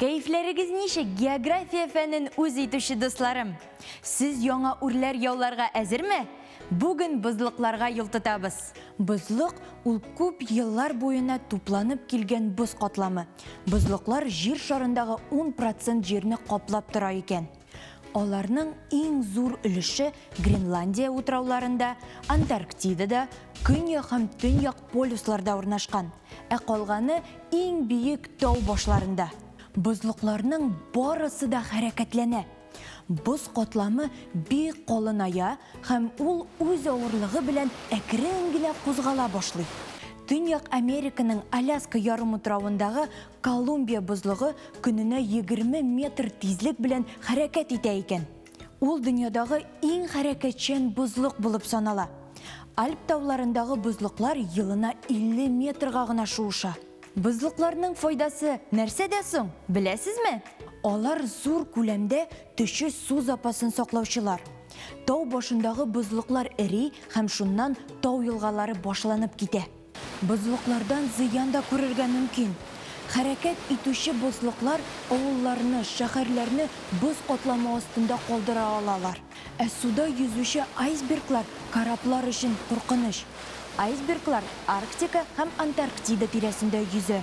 Кәефләрегез ничек, география фәнен үз итүче дусларым? Сез яңа үрләр яуларга әзерме? Бүген бозлыкларга юл тотабыз. Бозлык ул күп еллар буена тупланып килгән боз катламы. Бозлыклар җир шарындагы 10 процент җирне каплап тора икән. Аларның иң зур өлеше Гренландия утрауларында, Антарктидада, Көньяк һәм Төньяк полюсларда урнашкан, ә калганы иң биек тау башларында. Бозлыкларның барысы да хәрәкәтләнә. Боз катламы бик калыная һәм ул үз авырлыгы белән әкрен генә кузгала башлый. Төньяк Американың Аляска ярымутравындагы Колумбия бозлыгы көненә 20 метр тизлек белән хәрәкәт итә икән. Ул дөньядагы иң хәрәкәтчән бозлык булып санала. Альп тауларындагы бозлыклар елына 50 метрга гына шуыша. Бозлыкларның файдасы нәрсәдә соң, беләсезме? Алар зур күләмдә төче су запасын саклаучылар. Тау башындагы бозлыклар эри һәм шуннан тау елгалары башланып китә. Бозлыклардан зыян да күрергә мөмкин. Хәрәкәт итүче бозлыклар авылларны, шәһәрләрне боз катламы астында калдыра алалар. Ә суда йөзүче айсберглар кораблар өчен куркыныч. Айсберглар Арктика һәм Антарктида тирәсендә йөзә.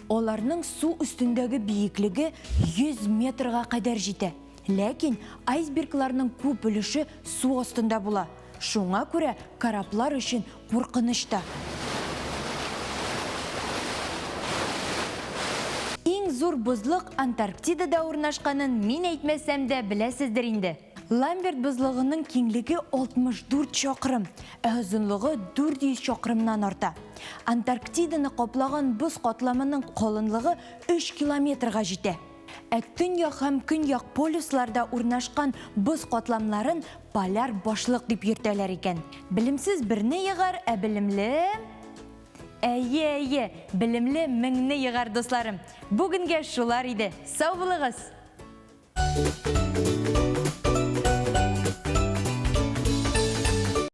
Аларның су өстендәге биеклеге 100 метрга кадәр җитә. Ләкин айсбергларның күп өлеше су астында була. Шуңа күрә кораблар өчен куркыныч та. Иң зур бозлык Антарктидада урнашканын мин әйтмәсәм дә беләсездер инде. Ламберт бозлыгының киңлеге 64 чакрым, ә озынлыгы 400 чакрымнан арта. Антарктиданы каплаган боз катламының калынлыгы 3 километрга җитә. Ә төньяк һәм көньяк полюсларда урнашкан боз катламнарын поляр башлык дип йөртәләр икән. Белемсез берне егар, ә белемле... Әйе, әйе, белемле меңне егар, дусларым. Бүгенгә шулар иде. Сау булыгыз!